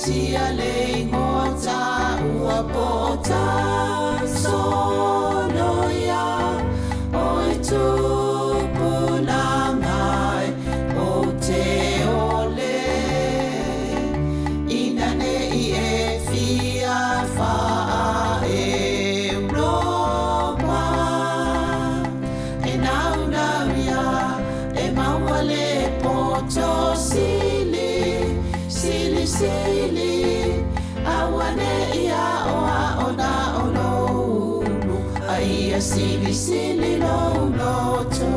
tia le igoa taua po o Tasoloia Oe tupulaga e ou te ole Ina ne i e fia faa-Europa E naunau ia e maua le poto sili, sili, sili Auane'i aoao na o lou ulu A ia silisili lou loto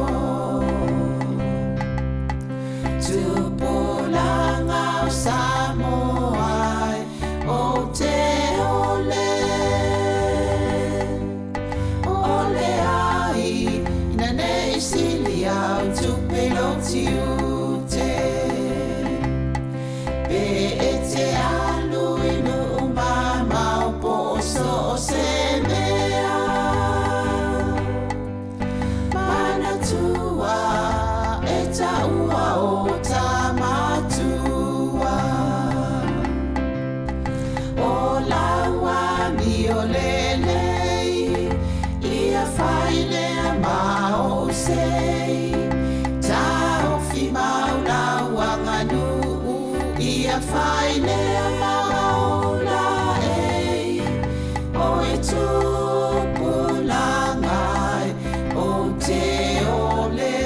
Tupulaga o Samoa e ou te ole Ole ai ina ne i sili au tupe i lou tiute Pe e te alu i nuu mamao po o so o se mea Manatua e taua o Tamatua O lau amio lelei Ia fai lea ma ou sei Taofi mau lau aganuu Ia fai lea ma ou laei Oe tupulaga e ou te ole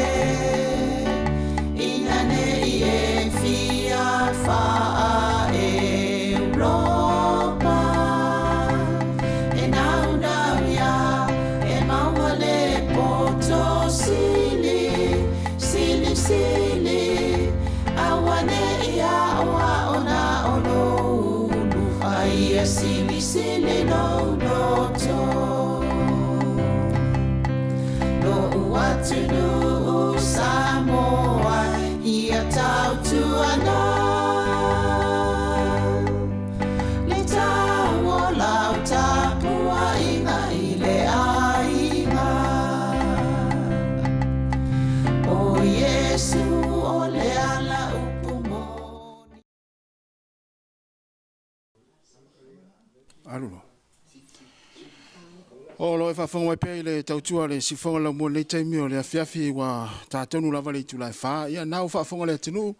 Ina ne i e fia faa-Europa E naunau ia e maua le poto sili, sili, sili Auane'i aoao na o lou ulu A ia silisili lou loto Lo'u atunuu Samoa ia tautuana Le tau o lau tapuaiga i le aiga O Iesu o le ala upu moni. Alu loa. O lo e faafofoga mai pea i le tautua a le siufofoga laumua i lenei taimi o le afiafi ua tatonu lava le itula e 4. Ia na ua faafofoga le atunuu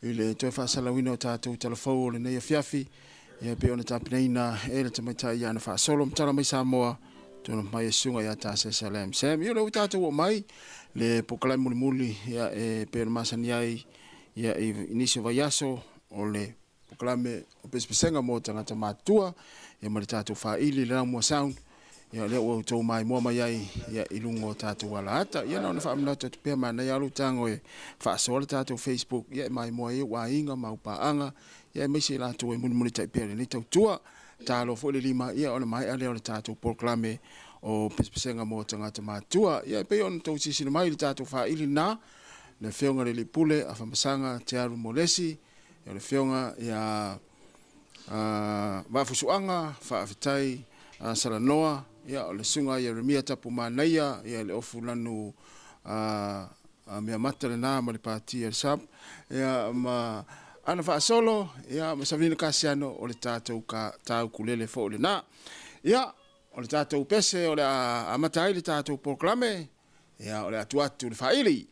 i le toe faasalauina o tatou talafou o lenei afiafi ia pei ona tapenaina e le tamaitai ia ana faasolo matala mai Samoa tona mai e susuga ia Tasesa Lam Sam. Ia o lea ua tatou oo mai le polokalame mulimuli ia e pei ona masani ai ia i nisi o vaiaso o le Polokalame o Pesepesega mo Tagata Matutua, ia ma le tatou faili i le Laumua Sound, ia lea ua outou maimoa mai ai ia i luga o tatou alaata. Ia na ona faamanatu atu pea, manaia lava lou tago e faasoa le tatou Facebook, ia e maimoa ai ou aiga ma au paaga, ia aemaise i latou e mulimulitai pea i lenei tautua. Talo foi le lima, ia ona maea lea o le tatou polokalame o Pesepesega mo Tagata Matutua. Ia e pei ona outou silasila mai i le tatou faili lena, le Afioga i le Alii Pule Afamasaga Tearu Molesi, O le Afioga ia Vaafusuaga Faafetai Salanoa, ia o le Susuga ia Ieremia Tapumanaia, ia le ofu lanu meamata lena ma le Pati a le SUPP, ia ma ana faasolo, ia ma Savelina Kasiano o le tatou ta ukulele foi lena. Ia, o le tatou pese o le a amata ai le tatou polokalame, ia o le a tuu atu le faili.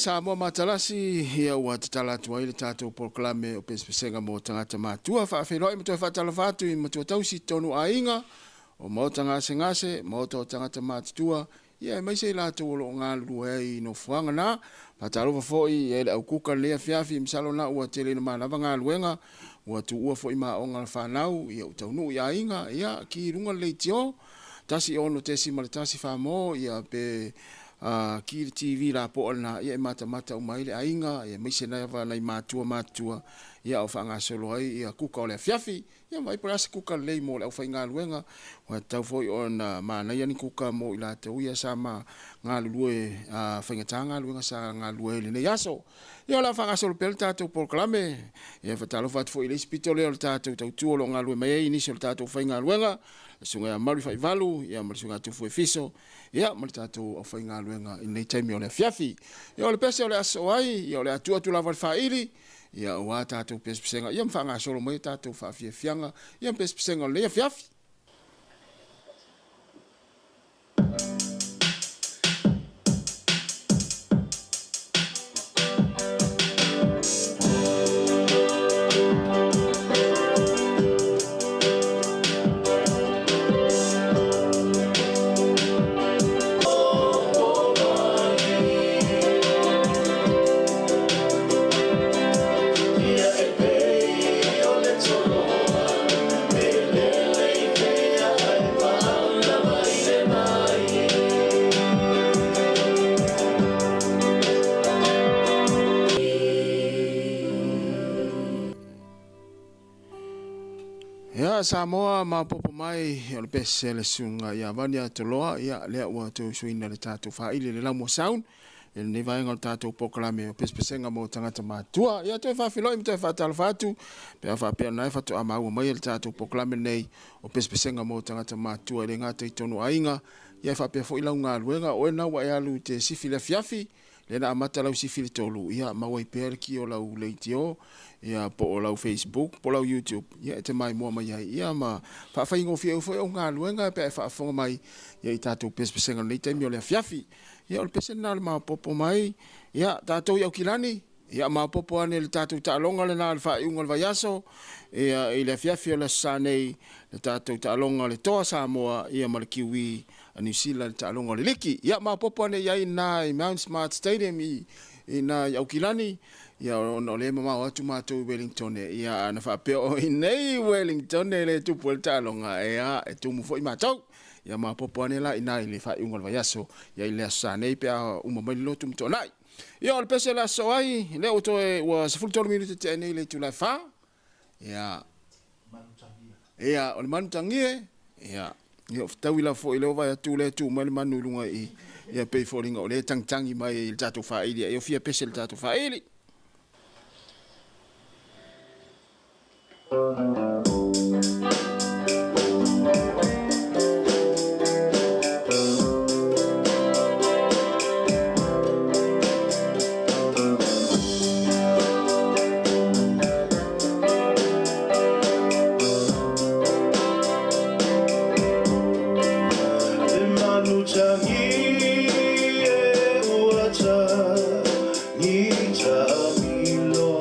Samoa matalasi, ia ua tatala atu ai le tatou polokalame o Pesepesega mo Tagata Matua. Faafeiloai ma toe faatalofa atu i matua tausi tonu aiga o maota gasegase, maota o tagata matutua, ia aemaise i latou o lo o galulue ai i nofoaga na. Faatalofa foi i le au kuka lenei afiafi, masalo na ua tele ina manava galuega, ua tuua foi maoga le fanau, ia ua taunuu i aiga, ia ki i luga le leitio, 16.1 famo, ia pe ki le TV lapoa lena, ia e matamata uma ai le aiga, ia aemaise lava nai matua matutua, ia o faagasolo ai ia kuka o le afiafi. Ia vaai po o le a se kuka lelei mo le aufaigaluega, ua tatau foi ona manaia ni kuka mo i latou ia sa ma galulue faigata galuega sa galulue ai i lenei aso. Ia o le a faagasolo pea le tatou polokalame. Ia faatalofa atu foi i le isi pito lea o le tatou tautua o lo o galulue mai ai i nisi o le tatou faigaluega, le Susuga ia Malu Faivalu, ia ma le Susuga ia Tufu Efiso, ia ma le tatou aufaigaluega i lenei taimi o le afiafi. Ia o le pese o le aso ai, ia o le a tuu atu lava le faili, ia aua tatou pesepesega, ia ma faagasolo mai tatou faafiafiaga, ia ma pesepesega o lenei afiafi. Ia Samoa maopoopo mai o le pese le susuga ia Vania Toloa, ia lea ua toe usuina le tatou faili le Laumua Sound i lenei vaega o le tatou polokalame o Pesepesega mo Tagata Matutua. Ia toe faafeiloai ma toe faatalofa atu pe a faapea na e faatoa maua mai le tatou polokalame lenei o Pesepesega mo Tagata Matutua e le gata i tonu aiga, ia e faapea foi lau galuega o oe na ua e alu i te sifi le afiafi, lea na amata lau sifi i le 3, ia maua ai pea le ki o lau leitio, ia po o lau Facebook po o lau YouTube, ia e te maimoa mai ai, ia ma faafaigofie ai foi au galuega pe a e faafofoga mai ia i tatou pesepesega i lenei taimi o le afiafi. Ia o le pese lena o le maopoopo mai, ia tatou i Aukilani, ia maopoopo ane le tatou taaloga lena o le faaiuga o le vaiaso, ia i le afiafi o le Aso Sa nei, le tatou taaloga o le Toa Samoa ia ma le Kiwi a Niu Sila i le taaloga o le liki. Ia maopoopo ane i ai ina i Mount Smart Stadium i ina i Aukilani, ia ona o lea e mamao atu matou i Wellington, ia ana faapea o i nei i Wellington e le tupu ai le taaloga, ia e tumu foi matou. Ia maopoopo ane la ina i le faaiuga o le vaiaso, ia i le Aso Sa nei pe a uma mai le lotu ma Toonai. Ia o le pese o le aso ai, lea ua toe ua 13 minute tea nei le itula e 4. Ia ia o le manu tagie, ia ia o fetaui la foi lea vai atu lea tu mai le manu i luga i ia pei foliga o lea tangtangi mai i le tatou faili, ia fia pese le tatou faili. Le manu tangi e ua tangi tamilo.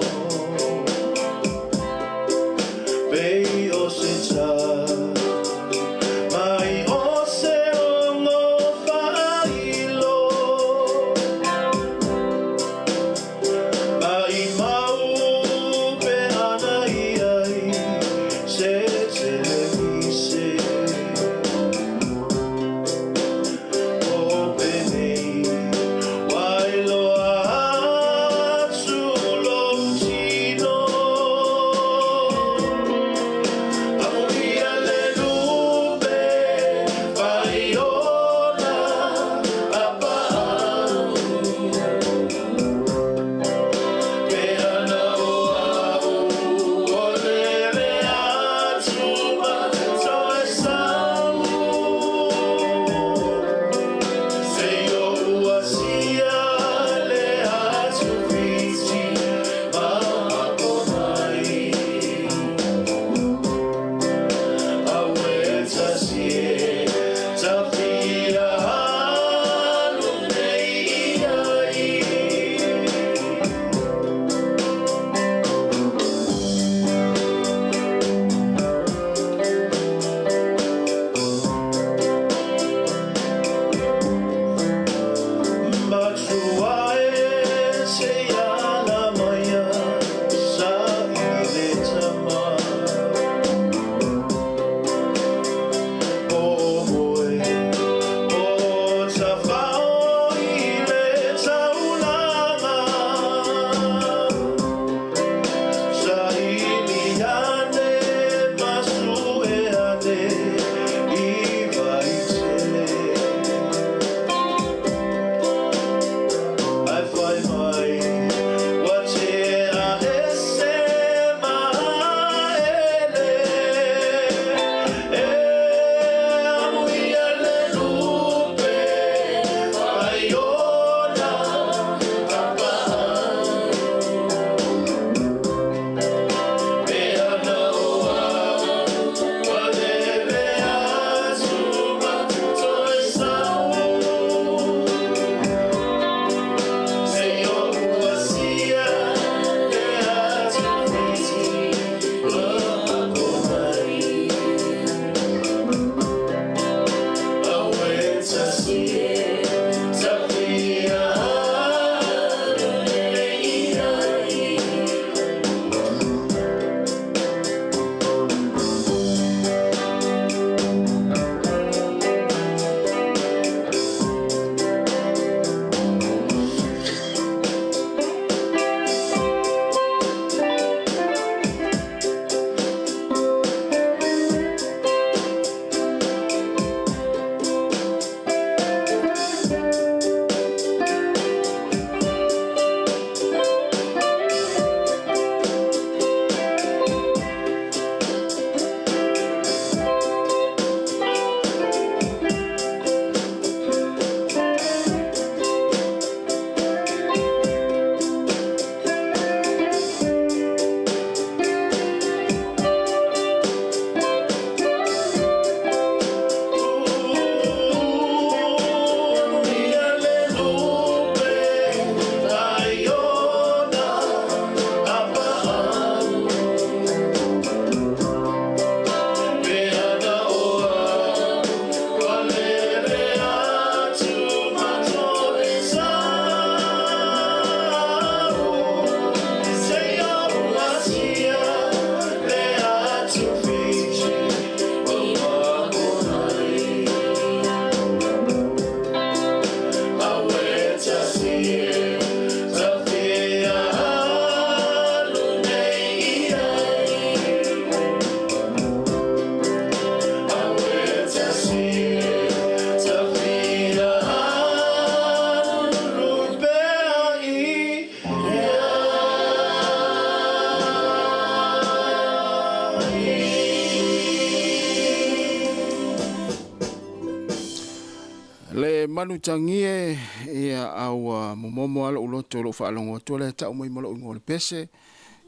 Manutagie, ia a ua momomo lava lou loto i lou faalogo atu o lea e tau mai ma lou igoa o le pese,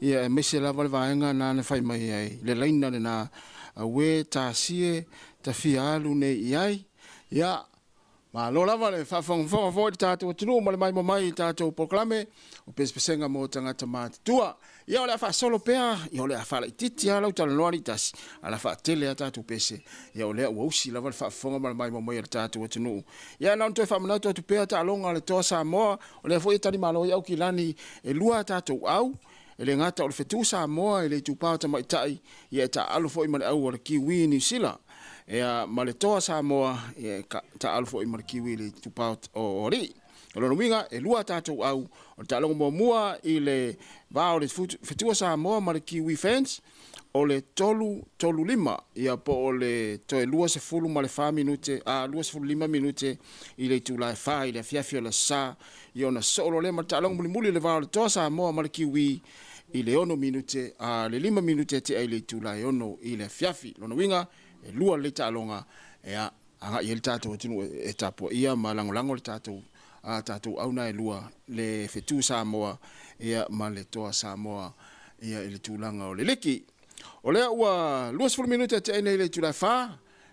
ia aemaise lava le vaega na na fai mai ai le laina lena, auē tasie ta fia alu nei i ai. Ia, malo lava le faafogafoga foi i le tatou atunuu ma le maimoa mai i tatou polokalame o Pesepesega mo Tagata Matutua. Ia o le a faasolo pea, ia o le a faalaitiiti lava lau talanoa alii tasi, ae o le a faatele lava tatou pese, ia o lea ua usi lava le faafofoga ma le maimoa mai a le tatou atunuu. Ia na ona toe faamanatu atu pea taaloga a le Toa Samoa, o lea foi e talimalo ai Aukilani, e lua a tatou au, e le gata o le fetu Samoa i le itupa o tamaitai, ia e taaalo foi ma le au a le Kiwi Niu Sila. Ia ma le Toa Samoa, ia e taaalo foi ma le Kiwi i le itupa o alii. O lona uiga, e lua a tatou au, o le taaloga muamua i le va o le fetu a Samoa ma le Kiwi Fans, o le 3:35, ia po o le toe 24 minute, a 25 minute i le itula e 4 i le afiafi o le Aso Sa, ia ona soo loa lea ma le taaloga mulimuli i le va o le Toa Samoa ma le Kiwi i le 6 minute, a le 5 minute e tea i le itula e 6 i le afiafi. Lona uiga, e lua lelei taaloga e agai ai le tatou atunuu e tapuaia ma lagolago le tatou a tatou auna e lua, le fetu Samoa ia ma le Toa Samoa ia i le tulaga o le liki. O lea ua 20 minute e tea nei i le itula e 4,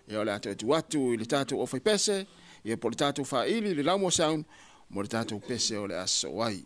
ia o le a toe tuu atu i le tatou aufaipese ia po o le tatou faili le Laumua Sound mo le tatou pese o le a sosoo ai.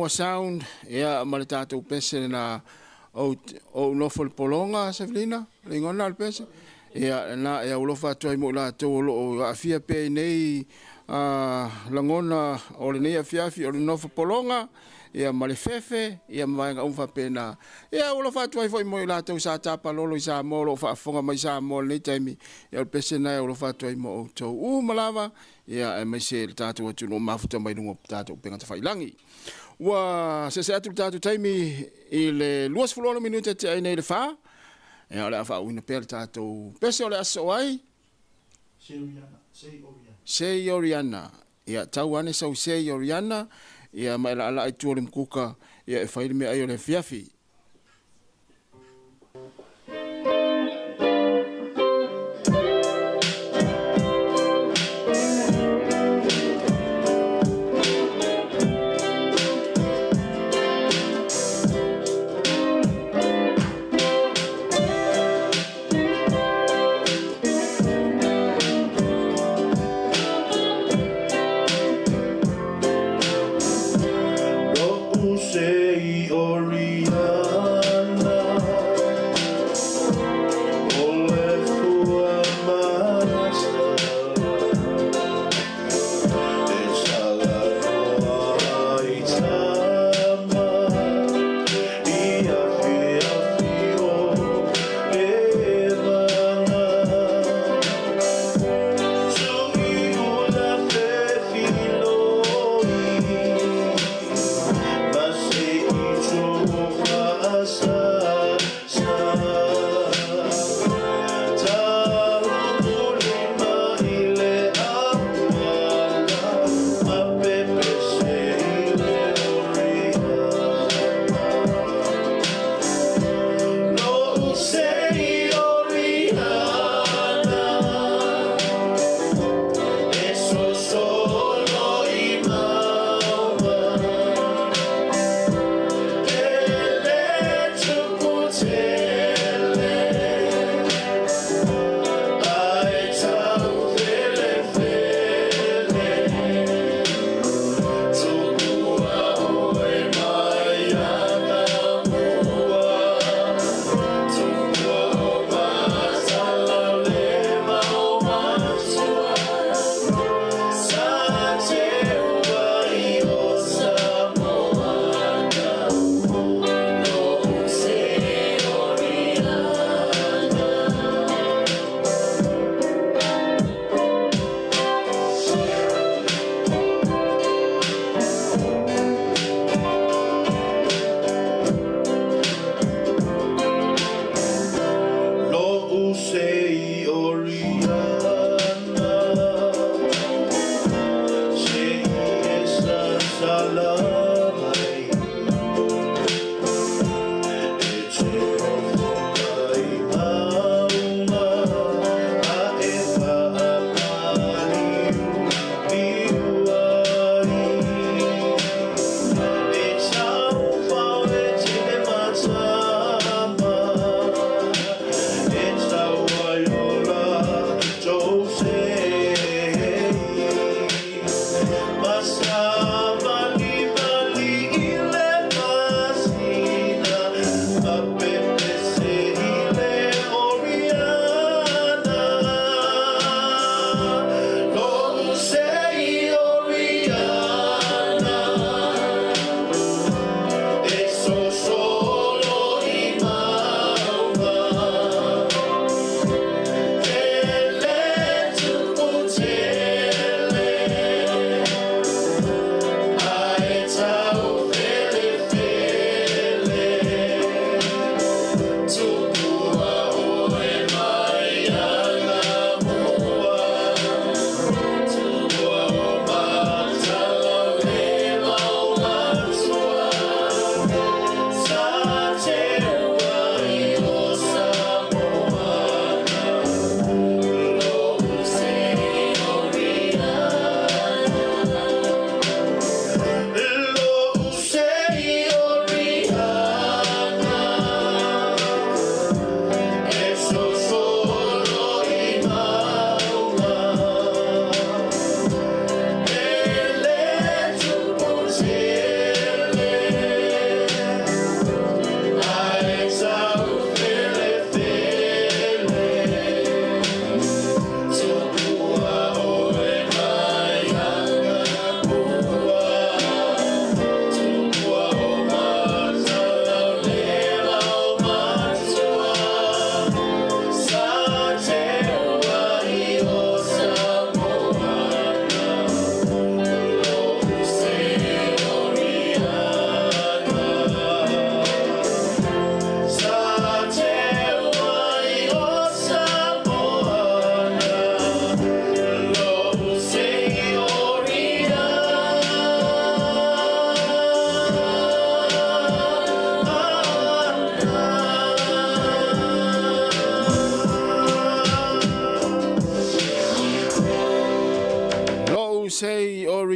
Samoa Sound, ia, ma le tatou pese lena ou nofo i le pologa, Savelina, le igoa lena o le pese. Ia, lena e aulofa atu ai mo i latou o lo o aafia pea i nei lagona o lenei afiafi o le nofo pologa, ia ma le fefe, ia ma vaega uma faapena. Ia, aualofa atu ai foi mo i latou sa tapalolo i Samoa o lo o faafofoga mai Samoa i lenei taimi, ia o le pese lena e aualofa atu ai mo outou uma lava, ia aemaise le tatou atunuu mafuta mai luga o tatou upega tafailagi. Ua seese atu le tatou taimi i le 26 minute tea ai nei le 4. Ia, o le a faauuina pea le tatou pese o le a sosoo ai. Sei Oriana. Ia, tau ane sau Sei Oriana, ia ma e laalaa i tua o le mukuka, ia e fai le meaai o le afiafi.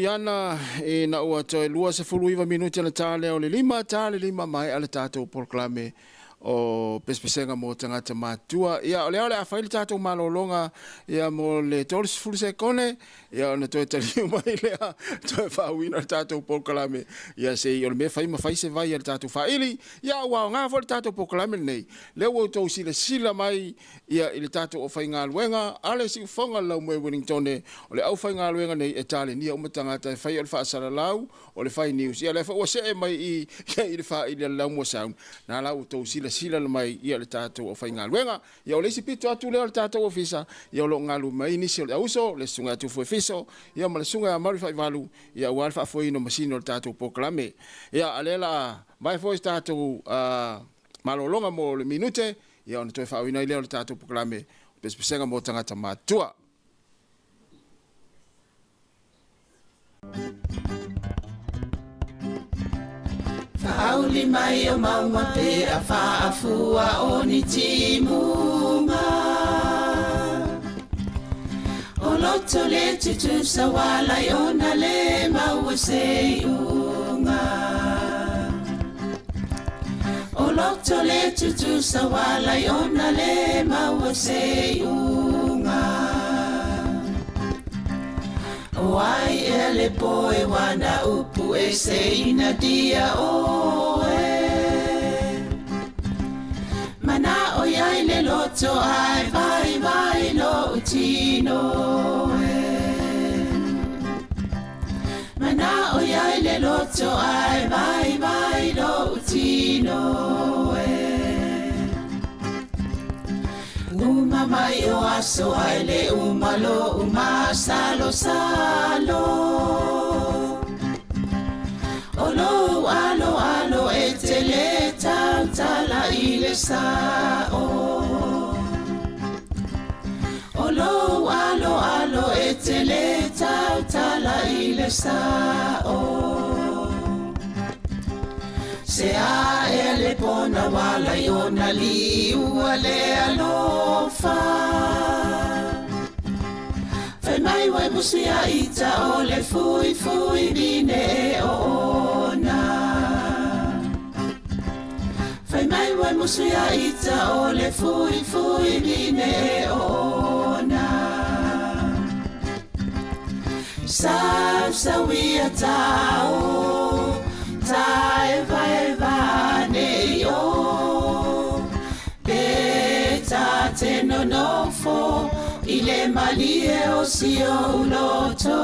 ana ina ua toe 29 minute ona ta lea o le 5, ta le 5 maea le tatou polokalame o Pesepesega mo Tagata Matutua. Ia, o lea o le a fai le tatou malologa ia mo le 30 sekone, ia ona toe taliu mai lea, toe faauina le tatou polokalame. Ia se i o le mea fai ma fai se vai a le tatou faaili. Ia ua aoga foi le tatou polokalame lenei. Lea ua outou silasila mai ia i le tatou aufaigaluega a le Siufofoga o le Laumue Wellingtone, o le aufaigaluega nei e talenia uma tagata e fai o le faasalalau, o le fai news, ia lea foi ua see mai i ia i le faaili a le Laumua Sound, na la ua outou silasila mai ia le tatou aufaigaluega. Ia o le isi pito atu lea o le tatou ofisa, ia o lo o galulue mai nisi o le auso, le susuga ia Tufu Efiso, ia ma le susuga ia Mauri Faivalu, ia aua le faafoeina o masini o le tatou polokalame. Ia a lea la vae foi se tatou malologa mo le minute, ia ona toe faauiina ai lea o le tatou polokalame o Pesepesega mo Tagata Matutua. Faauli mai o mauga pe a faafua o ni timuga. O loto le tutusa walai ona le maua se iuga. O loto le tutusa walai ona le maua se iuga. O ai ea le poe wana upu e se ina dia oe. Mana o iai le loto ai vai vai lo tino e. Mana o iai le loto ai vai vai lo tino e. Uma mai o aso ai le uma lo uma salo salo. O lo alo alo e te le tautala i le sao. O lo alo alo e te le tautala i le sao. Se a e le pona wala i ona liua le alofa. Fai mai wai musia ita o le fui fui vine e o ona. Fai mai wai musia ita o le fui fui vine e o ona. Sau sauia tau, tae vai vane i o. Pe ta te nonofo, i le malie o si o loto.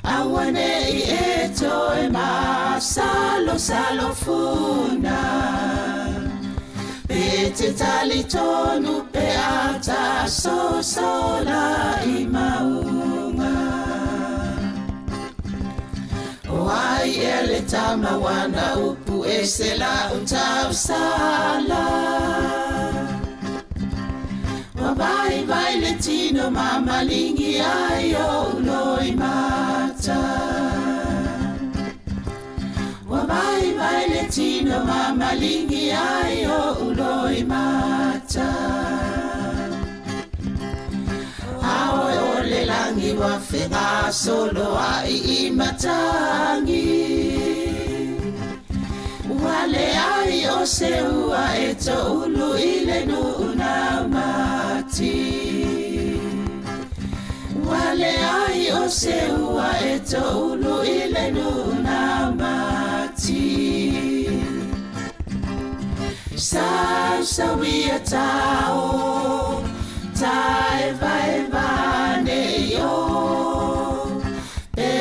Aua ne i e toe ma salo salo funa. Pe te tali tonu pe ata so sola i maunga. O ai e le tama wana upu e se la utau sala. Wa vai vai le tino ma malingi ai o uloi mata. Wa vai vai le tino ma malingi ai o uloi mata. Aoe o le langi wa whenga solo ai i matangi. Ua le ai o se ua e to ulu i le nuu mati. Ua le ai o se ua e to ulu i le nuu mati. Sau sauia tau, tae vai vane i o. Pe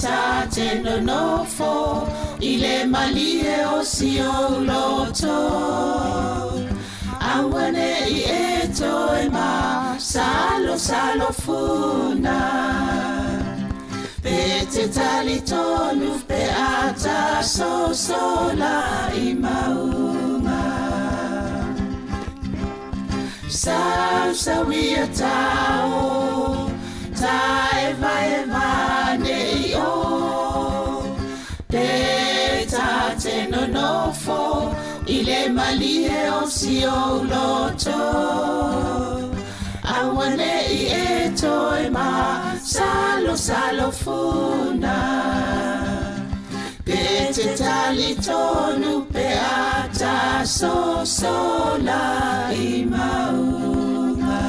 ta te nonofo, i le malie o si o loto. Aua ne i e toe ma, salo salo funa. Pe te tali tonu pe ata so sola i maunga. Sau sauia tau, tae vai vane i o. Pe ta te nonofo, i le malie o si o loto. Aua ne i e toe ma, salo Salofuna Pe te talitonu pe a ta sosola i mauga.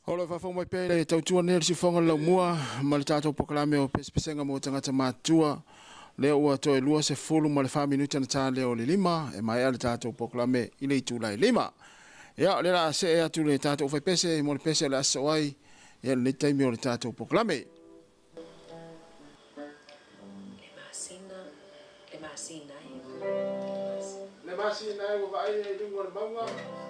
O lo o faafofoga mai pea i le tautua nei a le siufofoga o le laumua ma le tatou polokalame o Pesepesega mo Tagata Matutua, lea ua toe 24 minute ona ta lea o le 5 e maea le tatou polokalame i le itula e 5. Ia, o lea o le a see atu le tatou faipese mo le pese o le a sosoo ai ia lenei taimi o le tatou polokalame. Le masina, le masina e. Le masina e ua vaaia i luga o le mauga.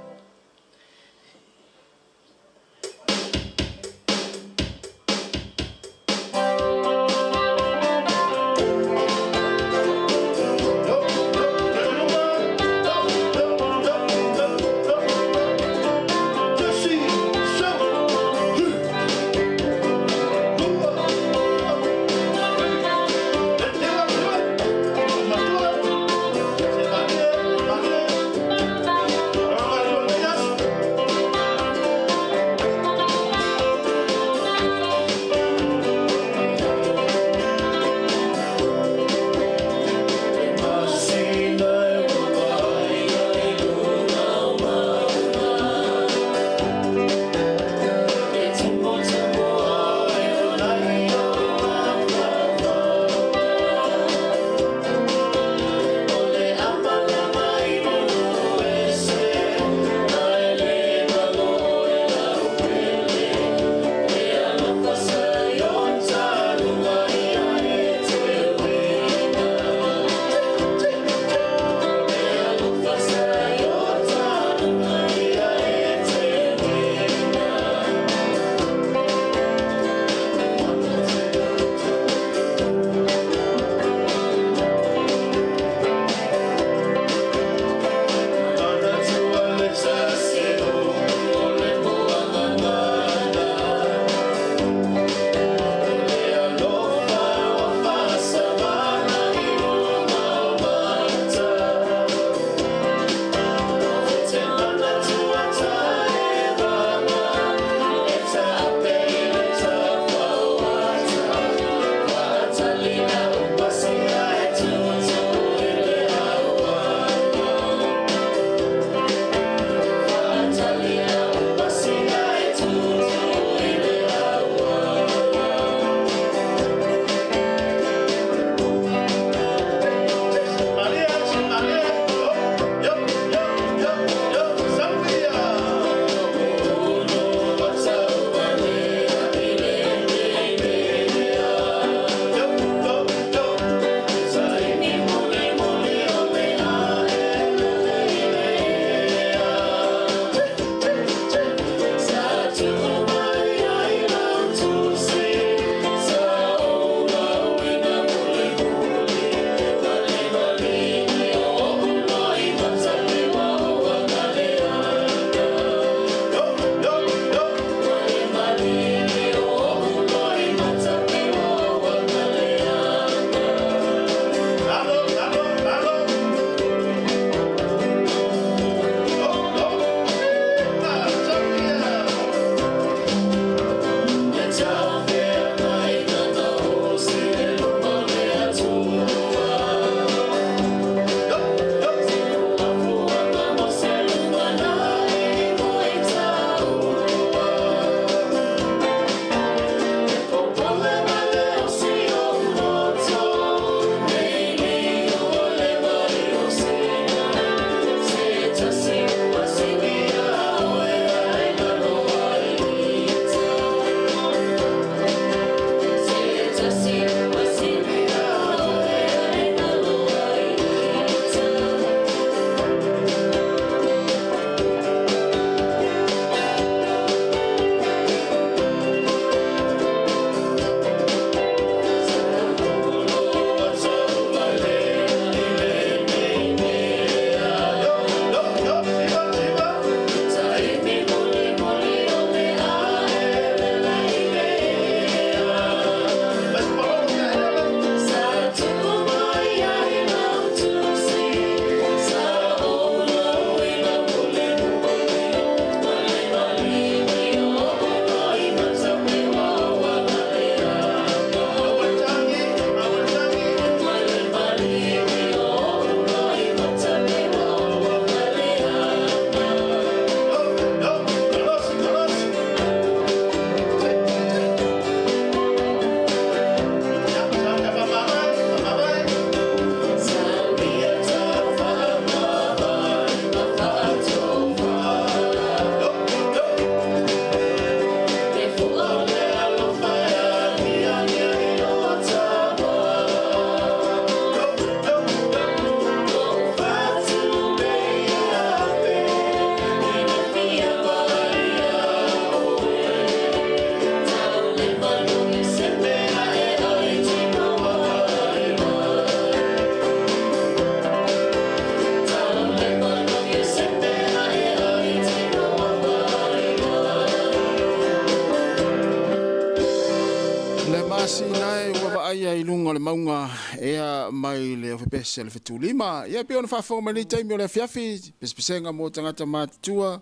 luga o le mauga ea mai le ofepese o le Fetulima. Ia pei ona faafofoga mai lenei taimi o le afiafi, pesepesega mo tagata matutua.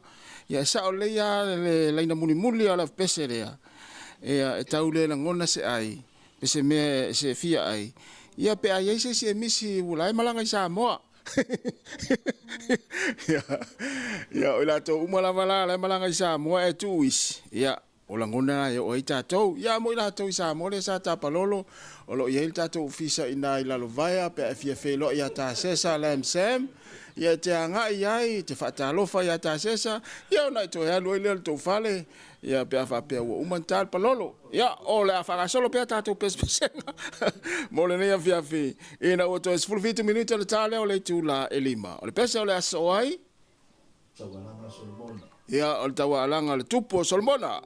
Ia e sao lelei lava le laina mulimuli lava o le aufepese lea. Ia e tau le lagona se ai pe se mea e seefia ai. Ia pe a i ai se isi e misi ua la e malaga i Samoa. Ia, ia o i latou uma lava la la e malaga i Samoa e tuu isi. Ia, o lagona la e oo ai tatou. Ia mo i latou i Samoa lea sa tapalolo, o lo o i ai le tatou ofisa i ina i Lalovaea pe a e fia feiloai ia Tasesa Lam Sam, ia e te agai ai, e te faatalofa ia Tasesa, ia ona e toe alu ai lea i le tou fale, ia pe a faapea ua uma ona ta le palolo. Ia, o le a faagasolo pea tatou pesepesega mo lenei afiafi ina ua toe 17 minute le ta lea o le itula e 5. O le pese o le a sosoo ai, ia, o le tauaalaga a le tupu o Solomona.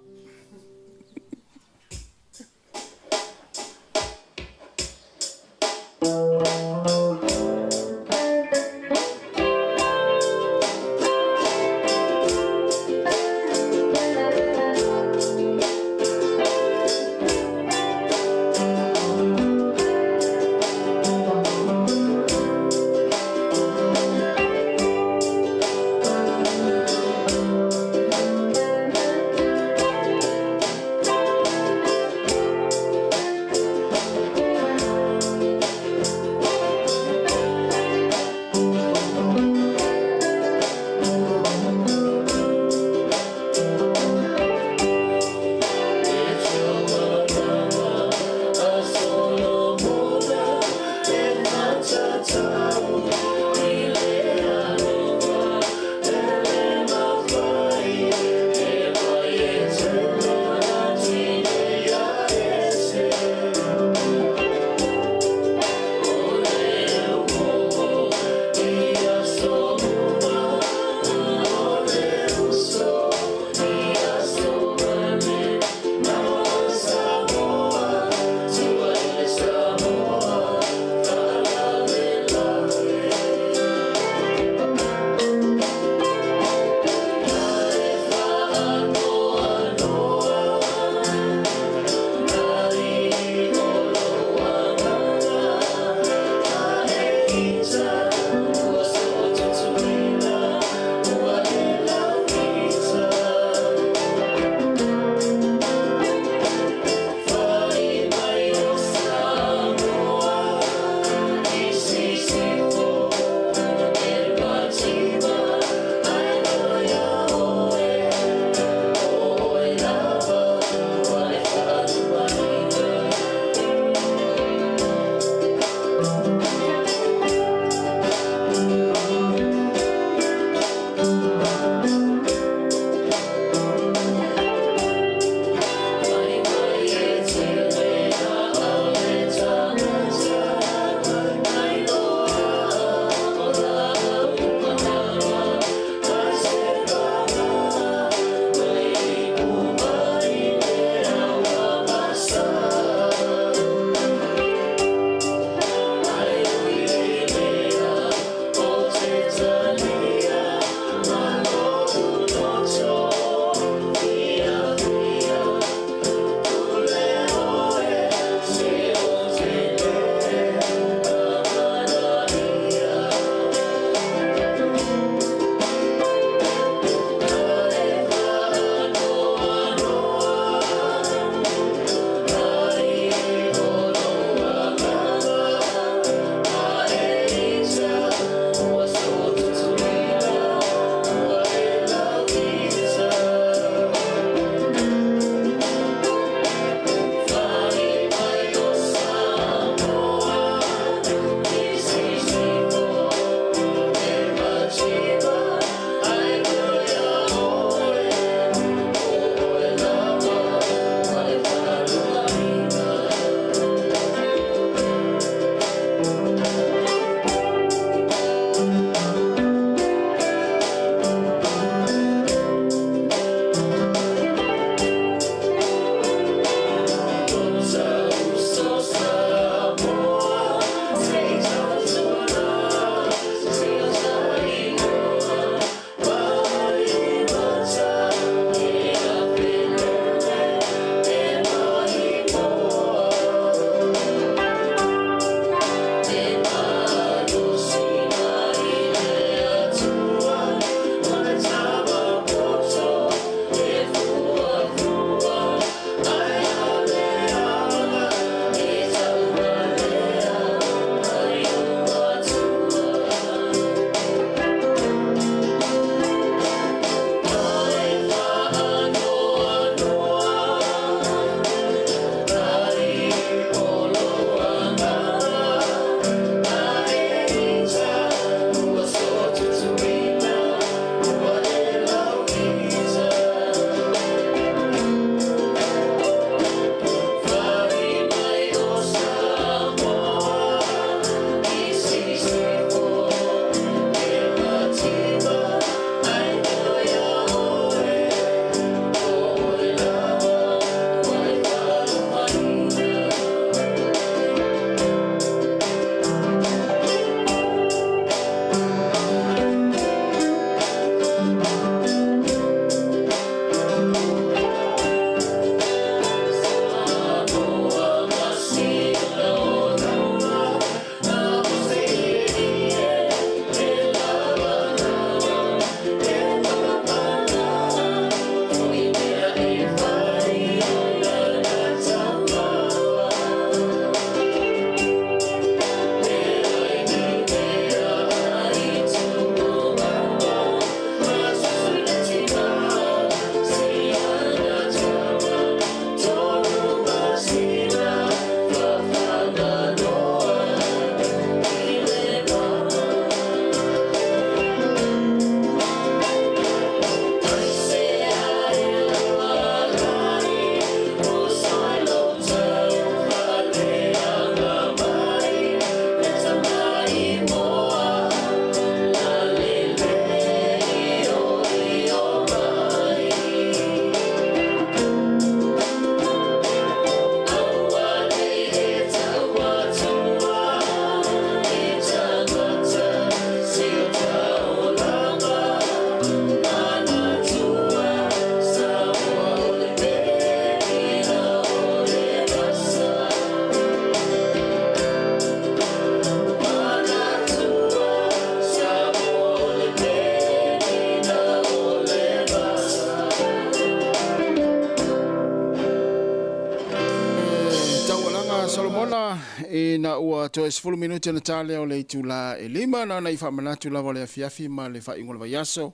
Ina ua toe 10 minute ona ta lea o le itula e 5, na ona i faamanatu lava o le afiafi ma le faaiuga o le vaiaso.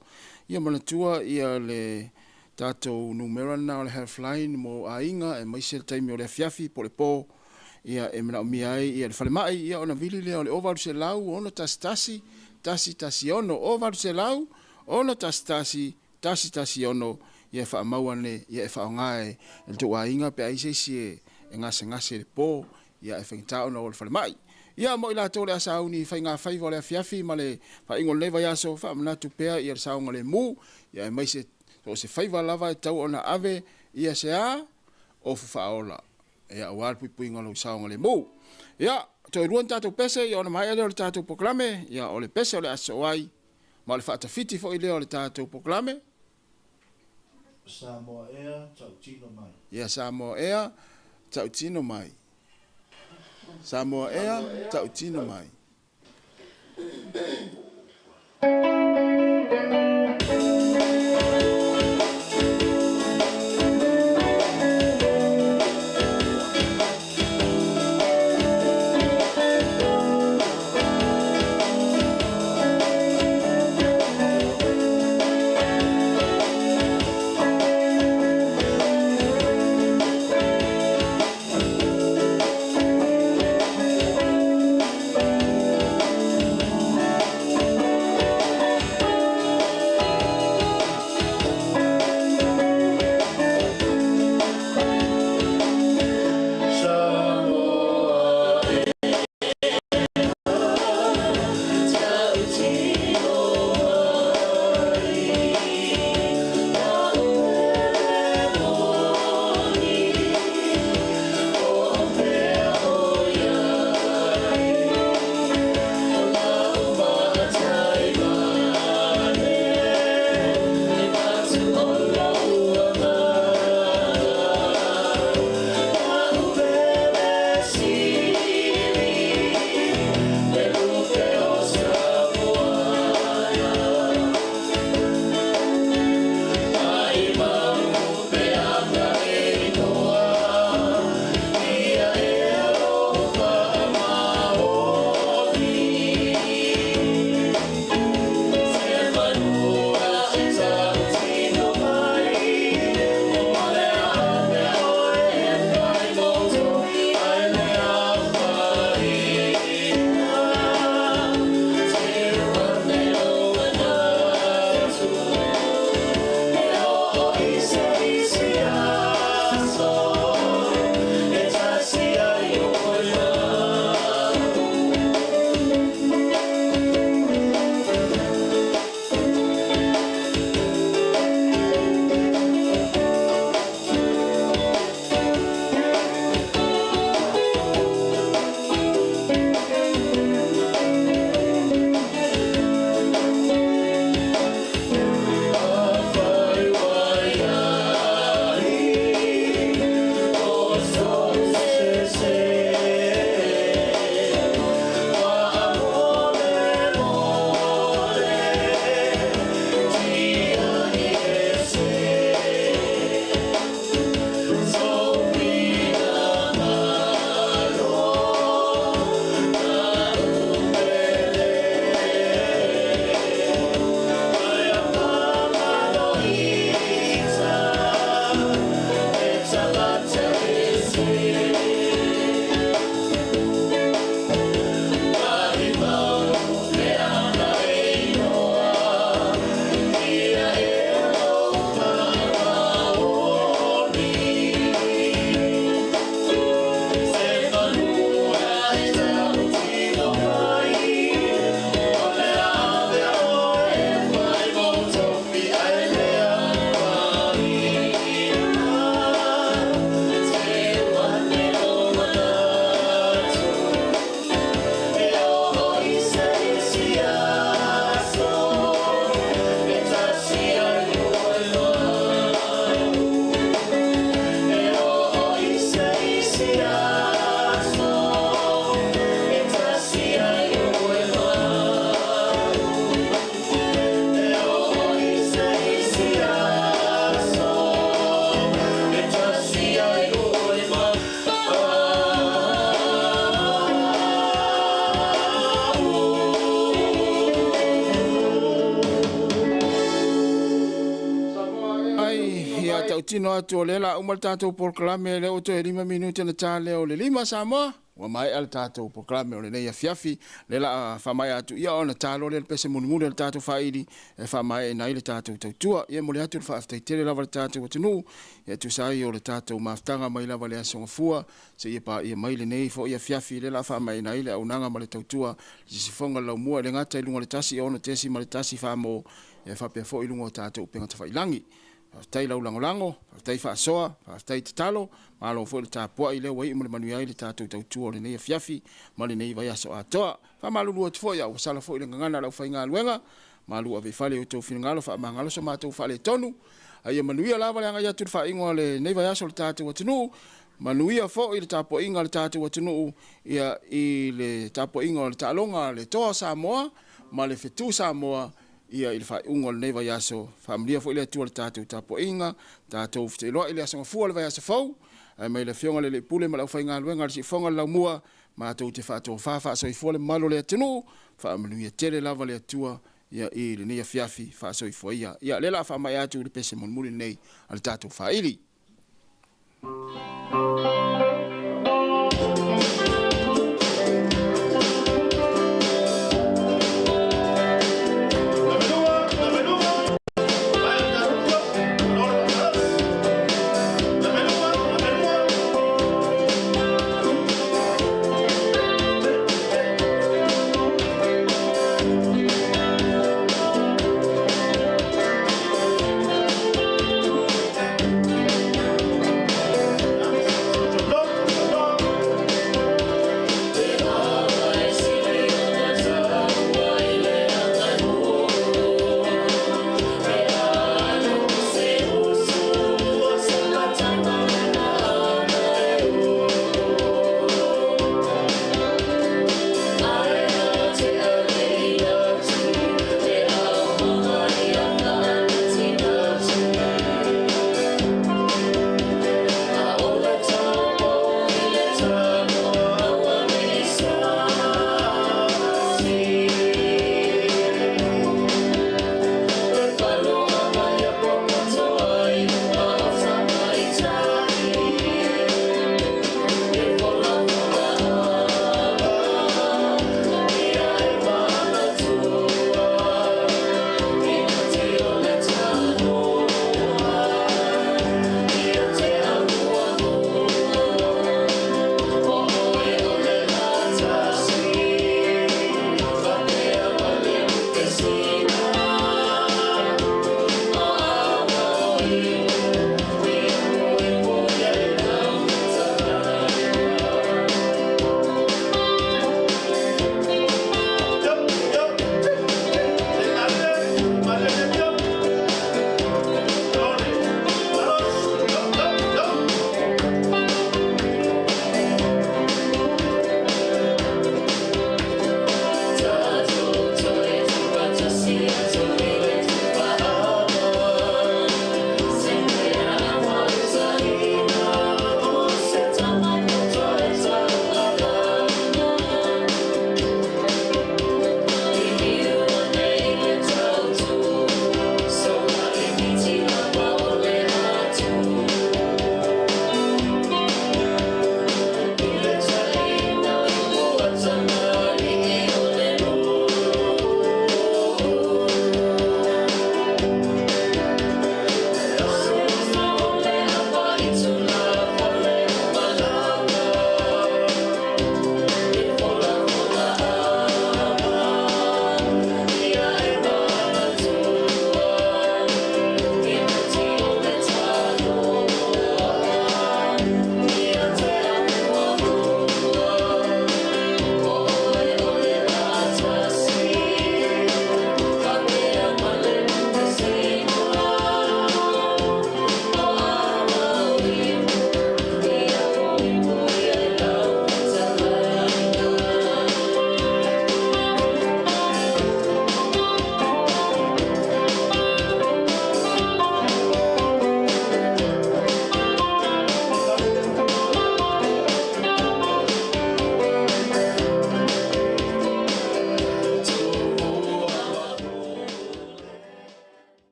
Ia manatua ia le tatou numera lena o le helpline mo aiga aemaise le taimi o le afiafi po o le po ia e manaomia ai ia le falemai, ia ona vili lea o le 0800 611 116, 0800 611 116, ia e faamau ane, ia e faaaoga e le tou aiga pe a i ai se isi e gasegase i le po, ia e faigata ona o i le falemai. Ia mo i latou o le a sauni i faigafaiva o le afiafi ma le faaiuga o lenei vaiaso, faamanatu pea ia le saogalemu, ia aemaise so o se faiva lava e tatau ona ave ia se a ofu faaola, ia aua le puipuiga o lou saogalemu. Ia, toe lua ni tatou pese ia ona maea lea o le tatou polokalame, ia o le pese o le a sosoo ai ma o le faatafiti foi lea o le tatou polokalame. Samoa Air tautino mai. Ia Samoa Air tautino mai. Samoa Air tautino mai. tautino atu o lea la uma le tatou polokalame, lea ua toe 5 minute ona ta lea o le 5 Samoa, ua maea le tatou polokalame o lenei afiafi. Lea la faamaea atu ia ona ta loa lea le pese mulimuli o le tatou faili e faamaeaina ai le tatou tautua. Ia momoli atu le faafetai tele lava i le tatou atunuu e tusa ai o le tatou mafutaga mai lava i le Aso Gafua seia paia mai lenei foi afiafi, lea la faamaeaina ai le auaunaga ma le tautua i Siosifoga le Laumua, e le gata i luga o le 106.1 Famo, ia faapea foi i luga o tatou upega tafailagi. Faafetai lau lagolago, faafetai faasoa, faafetai tatalo, malo foi le tapuai, lea ua iu ma le manuia ai le tatou tautua o lenei afiafi ma lenei vaiaso atoa. Faamalulu atu foi a ua sala foi le gagana a le aufaigaluega, malu ave i fale i outou finagalo, faamagalo so matou faaletonu. A ia manuia lava le agai atu i le faaiuga o lenei vaiaso o le tatou atunuu, manuia foi le tapuaiga a le tatou atunuu ia i le tapuaiga o le taaloga a le Toa o Samoa ma le Fetu Samoa ia i le faaiuga o lenei vaiaso. Faamanuia foi le Atua i le tatou tapuaiga, tatou feteiloai i le Aso Gafua o le vaiaso fou, ae mai le Afioga i le Alii Pule ma le aufaigaluega a le Siufofoga o le Laumua, matou te faatofa faasoifua le mamalu o le atunuu, faamanuia tele lava le Atua ia i lenei afiafi faasoifua ia. Ia, lea o le a faamaea atu i le pese mulimuli lenei a le tatou faili.